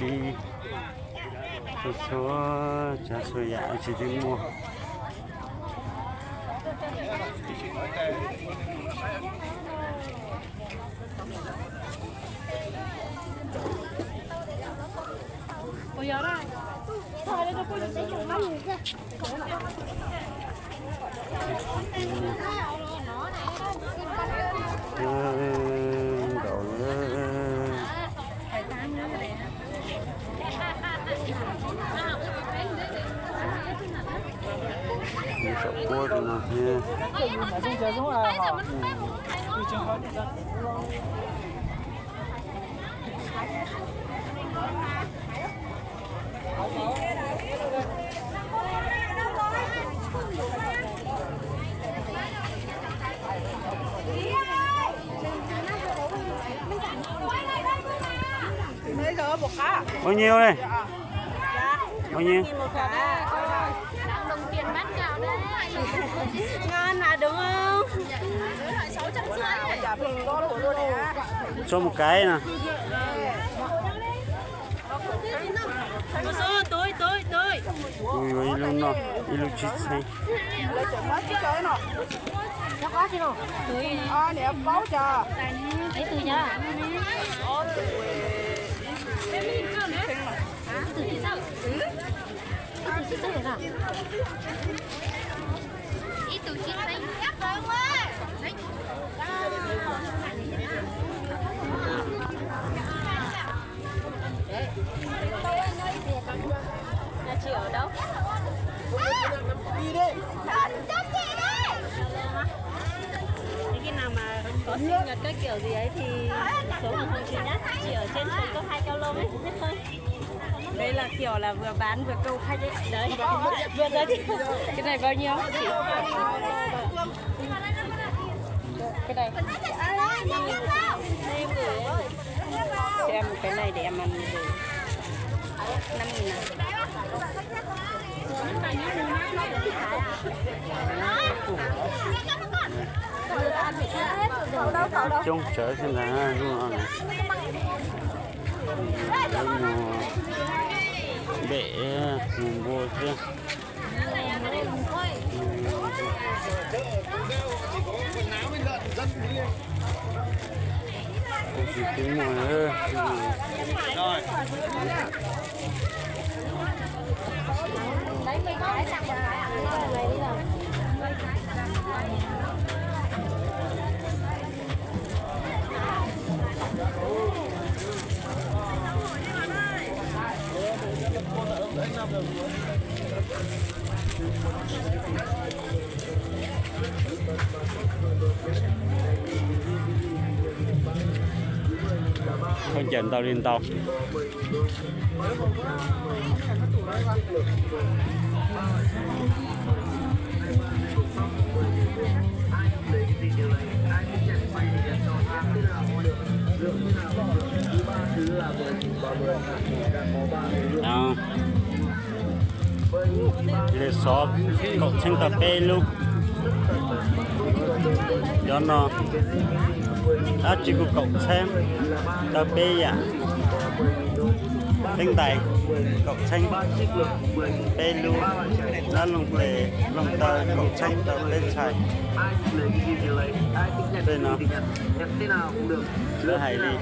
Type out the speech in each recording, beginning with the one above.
Txhua txhua tsav txhua yam tsis twb muaj. Nkaus. Saum puab rau no thiab. Bao nhiêu đây? Bao nhiêu? Ngon mà đúng không? Cho một cái nè. Ui, ib lub no, ib lub tsib txheeb. Cái nào mà có sinh nhật các kiểu gì ấy thì số hồng hồng chị nhá. Chị ở trên trường cấp hai Cao Lông ấy, biết không? Đây là kiểu là vừa bán vừa câu khách ấy. Đấy. Vừa giới thiệu. Cái này bao nhiêu hả chị? Cái này. Cho em một cái này để em ăn. Năm nghìn à? Coob tsawv thiab ntag, hnub no mus npem mus npua thiab. Tsis twb muaj. Khaub ncaws ntau li ntau. Lawv xov kaum txheeb tau peb lub. Cov no dab tsi kuj kaum txheeb tau peb yam. Teeb ntais kaum txheeb peb lub, dab looj ples looj taw kaum txheeb tau peb txhais. Tej no lawv hais li.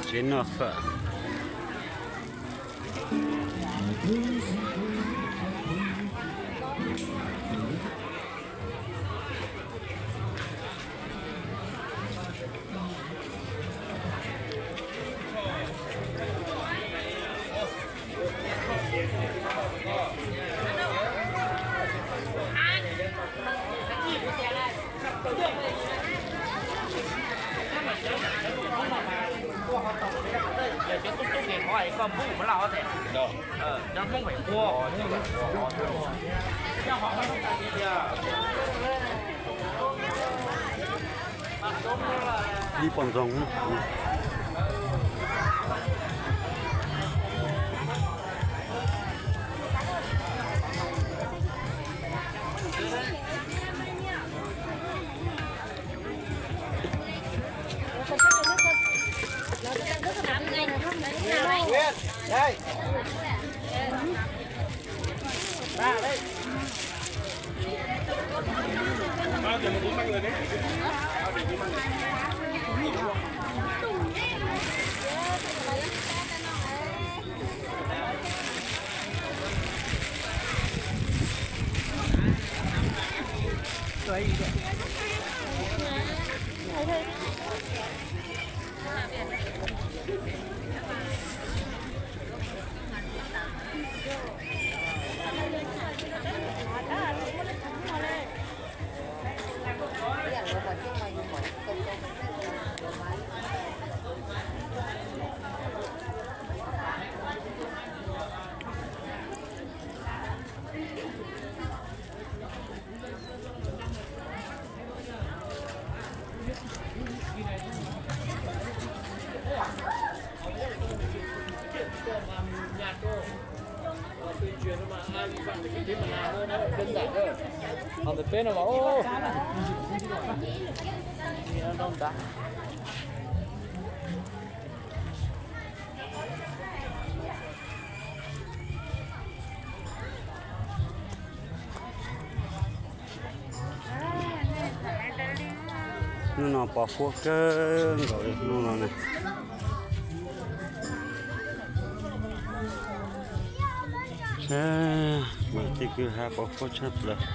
Tsev noj fawm. Cov tub tub nqis qhov es koj npub mus laj hov tes. Cov Hmoob fem qua. Ib poj ntxoog. Peb no mas, hnub no pos huab kawg nkaus li hnub no na. Saib, mas tij kwj ha pos huab tshaj plaws.